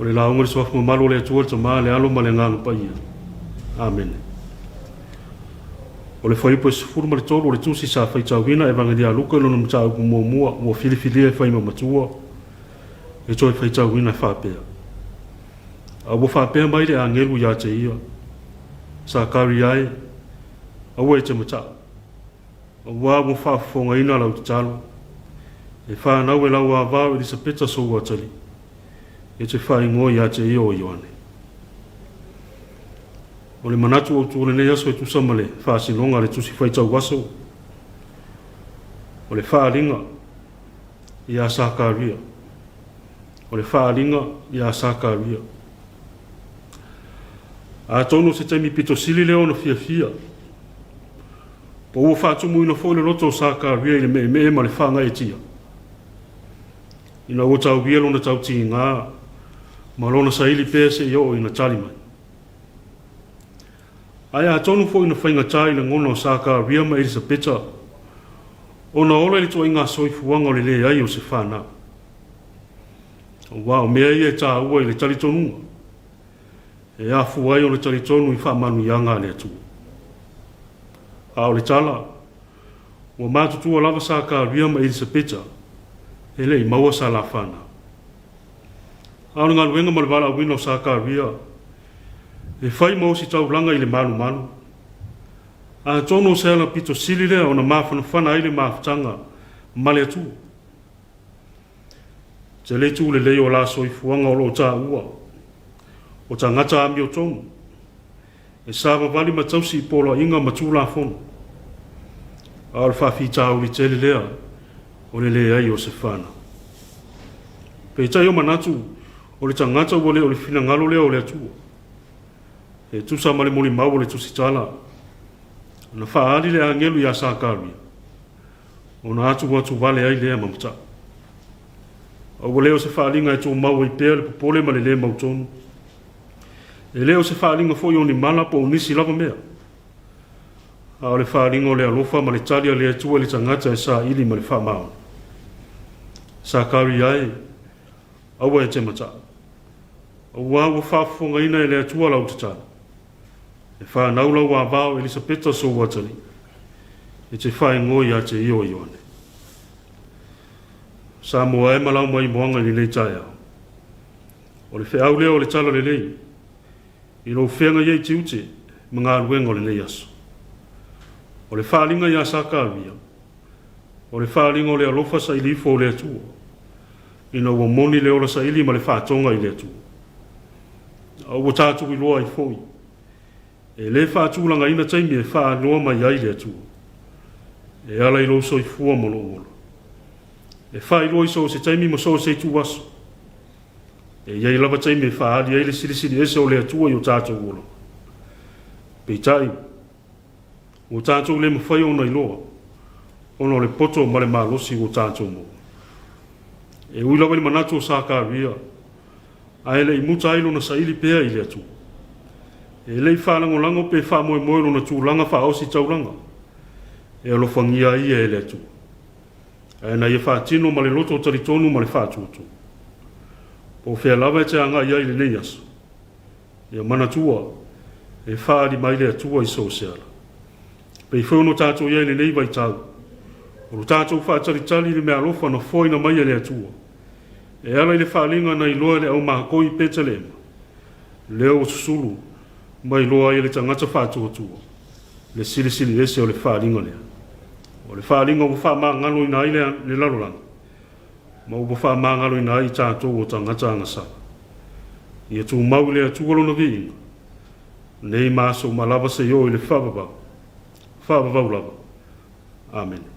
O le lauga i le Suafa Mamalu o le Atua, le Tama, le Alo ma le Agaga Paia. Amene. O le fuaiupu e 13 o le tusi sa faitauina Evagelia a Luka i lona mataupu muamua ua filifilia e fai ma matua e toe faitauina e faapea. A ua faapea mai le agelu ia te ia, Sakaria e, aua e te mata'u, auā ua faafofogaina lau tatalo, e fanau e lau ava o Elisapeta sou atalii, e te faaigoa ia te ia o Ioane. O le manatu autu o lenei aso e tusa ma le faasinoga a le tusi faitau aso, o le faaaliga ia Sakaria. O le faaaliga ia Sakaria. Atonu o se taimi pito sili lea ona fiafia, po ua faatumuina foi le loto o Sakaria i le meemee ma le faagaeetia, ina ua tauia lona tautiga ma lona saili pea seia oo ina tali mai. Ae atonu foi na faigata i lagona o Sakaria ma Elisapeta ona ola i le tuaiga soifuaga o le leai o se fanau. Aua o mea ia e taua i le talitonuga, e afua ai ona talitonu i faamanuiaga a le Atua. A o le tala, ua matutua lava Sakaria ma Elisapeta, e le i maua sa la fanau. A o le galuega ma le valaauina o Sakaria, e fai ma ositaulaga i le malumalu, atonu o se ala pito sili lea ona mafanafana ai le mafutaga ma le Atua. Tele itu lelei o la soifuaga o lo o taua, o tagata amiotonu, e savavali ma tausi i poloaiga ma tulafono, a o le faafitauli tele lea o le leai o se fanau. Peitai o manatu o le tagata ua le o le finagalo lea o le Atua. E tusa ma le molimau o le Tusitala, na faaali le agelu ia Sakaria, ona atuatu vale ai lea ma mata'u. A ua le o se faaaliga e tumau ai pea le popole ma le lē mautonu. E le o se faaaliga foi o ni mala po o nisi lava mea, a o le faaaliga o le alofa ma le tali a le Atua i le tagata e saili ma le faamaoni. Sakaria e, aua e te mata'u, auā ua faafofogaina e le Atua lau tatalo. E fanau lau ava o Elisapeta sou atalii, e te faaigoa ia te ia o Ioane. Samoa e ma lau maimoaga i lenei taeao. O le feau lea o le tala lelei, i lou feagai ai tiute ma galuega o lenei aso. O le faaaliga ia Sakaria, o le faaaliga o le alofa saili ifo o le Atua, ina ua moni le ola saili ma le faatoga i le Atua. A ua tatou iloa ai foi, e le faatulagaina taimi e faanoa mai ai le Atua, e ala i lou soifua ma lou ola. E faailoa i so o se taimi ma so o se ituaso. E i ai lava taimi e faaali ai le silisili ese o le Atua i o tatou ola. Peitai, ua tatou le mafai ona iloa, ona o le poto ma le malosi ua tatou maua. E ui lava i le manatu o Sakaria, ae le i muta ai lona saili pea i le Atua. E le i faalagolago pe faamoemoe lona tulaga faaositaulaga, e alofagia ai ia e le Atua. Ae na ia faatino ma le loto talitonu ma le faatuatua. Po o fea lava e te agai ai i lenei aso, ia manatua, e faaali mai le Atua i so o se ala. Pei foi ona tatou i ai i lenei vaitau, o lo tatou faatalitali i le meaalofa na foaina mai e le Atua, e ala i le faaaliga na iloa e le aumakoi i Petelema, lea ua susulu ma iloa ai e le tagata faatuatua le silisili ese o le faaaliga lea. O le faaaliga ua faamagaloina ai le lalolagi, ma ua faamagaloina ai i tatou o tagata agasala. Ia tumau i le Atua lona viiga, nei ma aso uma lava seia oo i le faavavau, faavavau lava. Amene.